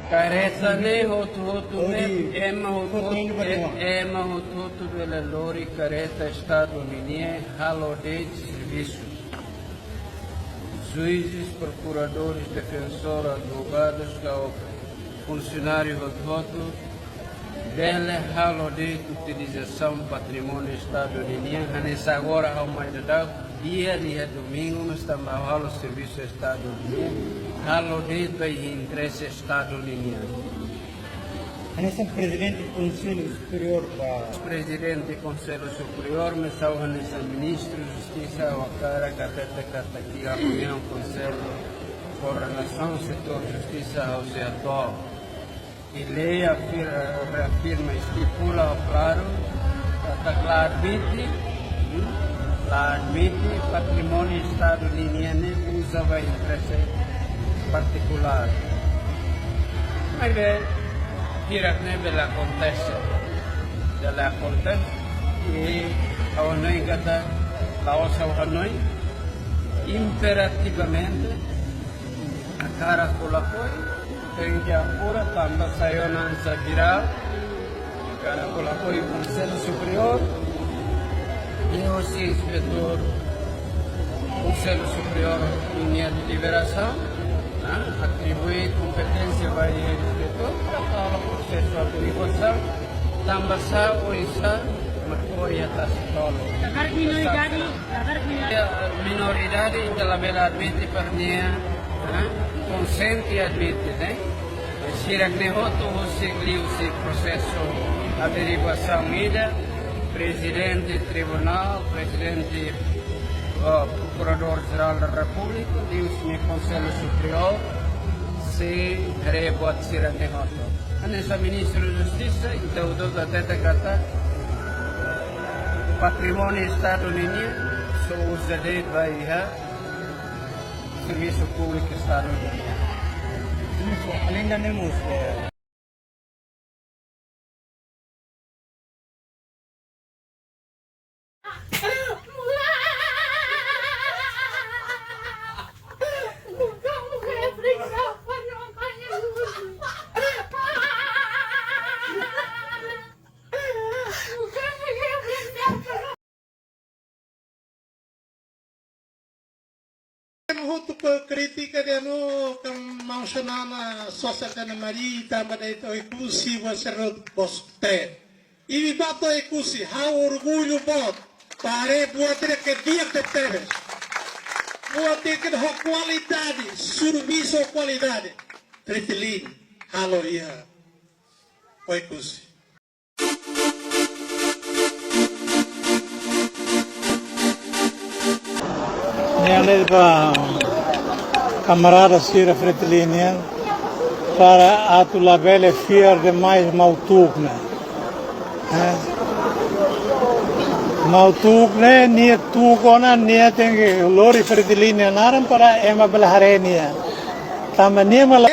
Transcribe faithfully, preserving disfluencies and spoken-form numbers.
Kareta ne'e hotu-hotu ne'e, ema hotu-hotu, ema hotu-hotu bele lori kareta Estadu ninian, halo de'it servisu. Juízes, prokuradores, defensór, advogadus, ka funsionáriu hotu-hotu bele halo de'it utilizasaun patrimóniu Estadu ninian, hanesan agora ha'u mai daudaun, dia, dia domingu, nós tanba halo servisu Estadu ninian, halo de'it ba interese Estadu ninian. Hanesan Prezidente Konsellu Superiór ba. Prezidente Konsellu Superiór, mesak hanesan Ministru Justisa, ha'u hakarak hatete katak iha reuniaun Konsellu Koordenasaun Setór Justisa ha'u sei hato'o. I lei afir-, reafirma, estipula klaru, katak la admite, hmm, la admite patrimóniu Estadu ninian ne'e uza ba interese partikulár. Maibé, hirak ne'e bele akontese. Bele akontese. I ha'u hanoin katak, la'ós ha'u hanoin, imperativamente, hakarak ko'alia, tenke apura tanba sai ona hanesan virál. Hakarak ko'alia Konsellu Superiór, i hosi Inspetór Konsellu Superiór nia deliberasaun, ah, atribui kompeténsia ba iha Inspetór, para halo prosesu averiguasaun, tanba sá oinsá mak ohin tasi tolu. Hakarak minoridade. Minoridade, ita labele admite para nia, ah, konsente admite, ne'e? Sira-ne'e hotu husik liuhusi prosesu averiguasaun ida, Prezidente Tribunál, Prezidente, ah, Prokuradór Jerál da Repúblika, liuhusi Konsellu Superiór, sei haree buat sira-ne'e hotu. Hanesan Ministru Justisa, entaun, ita hatete katak patrimóniu Estadu ninian, só uza de'it ba iha servisu públiku Estadu ninian. Ministru, além da nemus, eh, Hotu kritika de'it no, kan maun Xanana sosa kana mari, tanba de'it Oekusi, buat sira-ne'e boot. Ibi batu Oekusi, ha'u orgullu boot. Para buat ida ke di'ak tebetebes. Buat ida ke ho kualidade, servisu kualidade. Fretilin, halo iha Oekusi. Ne'e ba kamarada sira Fretilin nian, para atu labele fiar demais maun Tuuk ne'e. Eh? Maun Tuuk ne'e, nia tuuk ona, nia tenke lori Fretilin nia naran para ema bele haree nia. Tanba nia mak la